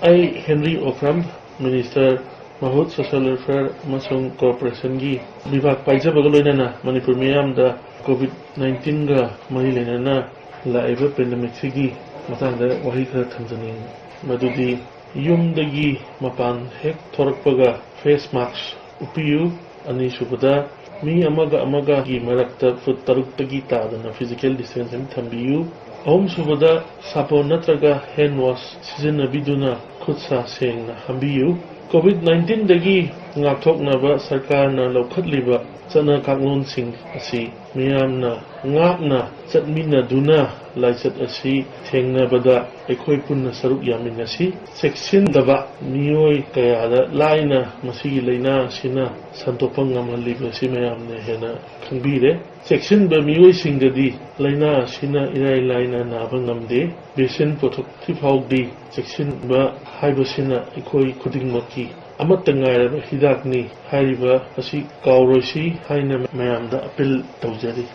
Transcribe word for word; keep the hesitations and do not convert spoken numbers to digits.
ꯑꯩ Henry Okram, minister ꯃꯍꯨꯠ social welfare ꯑꯃꯁꯨꯡ ꯀꯣꯑꯣꯄꯔꯦꯁꯟꯒꯤ ꯕꯤꯚꯥꯒ ꯄꯥꯏꯖꯕꯒ ꯂꯣꯏꯅꯅ ꯃꯅꯤꯄꯨꯔ ꯃꯤꯌꯥꯝꯗ ꯀꯣꯚꯤꯗ ꯅꯥꯏꯟꯇꯤꯟꯒ ꯃꯔꯤ ꯂꯩꯅꯅ ꯂꯥꯛꯏꯕ ꯄꯦꯟꯗꯦꯃꯤꯛꯁꯤꯒꯤ ꯃꯇꯥꯡꯗ ꯋꯥꯍꯩ ꯈꯔ ꯊꯝꯖꯅꯤꯡꯏ꯫ ꯃꯗꯨꯗꯤ ꯌꯨꯝꯗꯒꯤ ꯃꯄꯥꯟ ꯍꯦꯛ ꯊꯣꯔꯛꯄꯒ ꯐꯦꯁ ꯃꯥꯛꯁ ꯎꯞꯄꯤꯌꯨ꯫ ꯑꯅꯤꯁꯨꯕꯗ, ꯃꯤ ꯑꯃꯒ ꯑꯃꯒꯒꯤ ꯃꯔꯛꯇ ꯐꯨꯠ ꯇꯔꯨꯛꯇꯒꯤ ꯇꯥꯗꯅ ꯐꯤꯖꯤꯀꯦꯜ ꯗꯤꯁꯇꯦꯟꯁꯤꯡ ꯊꯝꯕꯤꯌꯨ꯫ ꯑꯍꯨꯝꯁꯨꯕꯗ, ꯁꯥꯄꯣꯟ ꯅꯠꯇ꯭ꯔꯒ ꯍꯦꯟ ꯋꯥꯁ ꯁꯤꯖꯤꯟꯅꯕꯤꯗꯨꯅ ꯈꯨꯠ ꯁꯥ ꯁꯦꯡꯅ ꯍꯥꯝꯕꯤꯌꯨ꯫ ꯀꯣꯚꯤꯗ ꯅꯥꯏꯟꯇꯤꯟꯗꯒꯤ ꯉꯥꯛꯊꯣꯛꯅꯕ ꯁꯔꯀꯥꯔꯅ ꯂꯧꯈꯠꯂꯤꯕ ꯆꯠꯅ ꯀꯥꯡꯂꯣꯟꯁꯤꯡ ꯑꯁꯤ ꯃꯤꯌꯥꯝꯅ ꯉꯥꯛꯅ ꯆꯠꯃꯤꯟꯅꯗꯨꯅ ꯂꯥꯏꯆꯠ ꯑꯁꯤ ꯊꯦꯡꯅꯕꯗ ꯑꯩꯈꯣꯏ ꯄꯨꯟꯅ ꯁꯔꯨꯛ ꯌꯥꯃꯤꯟꯅꯁꯤ꯫ ꯆꯦꯛꯁꯤꯟꯗꯕ ꯃꯤꯑꯣꯏ ꯀꯌꯥꯗ ꯂꯥꯏꯅ ꯃꯁꯤꯒꯤ ꯂꯥꯏꯅꯥ ꯑꯁꯤꯅ ꯁꯟꯗꯣꯛꯄ ꯉꯝꯍꯜꯂꯤꯕꯁꯤ ꯃꯌꯥꯝꯅ ꯍꯦꯟꯅ ꯈꯪꯕꯤꯔꯦ꯫ ꯆꯦꯛꯁꯤꯟꯕ ꯃꯤꯑꯣꯏꯁꯤꯡꯗꯗꯤ ꯂꯥꯏꯅꯥ ꯑꯁꯤꯅ ꯏꯔꯥꯏ ꯂꯥꯏꯅ ꯅꯥꯕ ꯉꯝꯗꯦ꯫ ꯚꯦꯛꯁꯤꯟ ꯄꯨꯊꯣꯛꯇ꯭ꯔꯤ ꯐꯥꯎꯗꯤ ꯆꯦꯛꯁꯤꯟꯕ ꯍꯥꯏꯕꯁꯤꯅ ꯑꯩꯈꯣꯏ ꯈꯨꯗꯤꯡꯃꯛꯀꯤ ꯑꯃꯠꯇ ꯉꯥꯏꯔꯕ ꯍꯤꯗꯥꯛꯅꯤ ꯍꯥꯏꯔꯤꯕ ꯑꯁꯤ ꯀꯥꯎꯔꯣꯏꯁꯤ ꯍꯥꯏꯅ ꯃꯌꯥꯝꯗ ꯑꯄꯤꯜ ꯇꯧꯖꯔꯤ꯫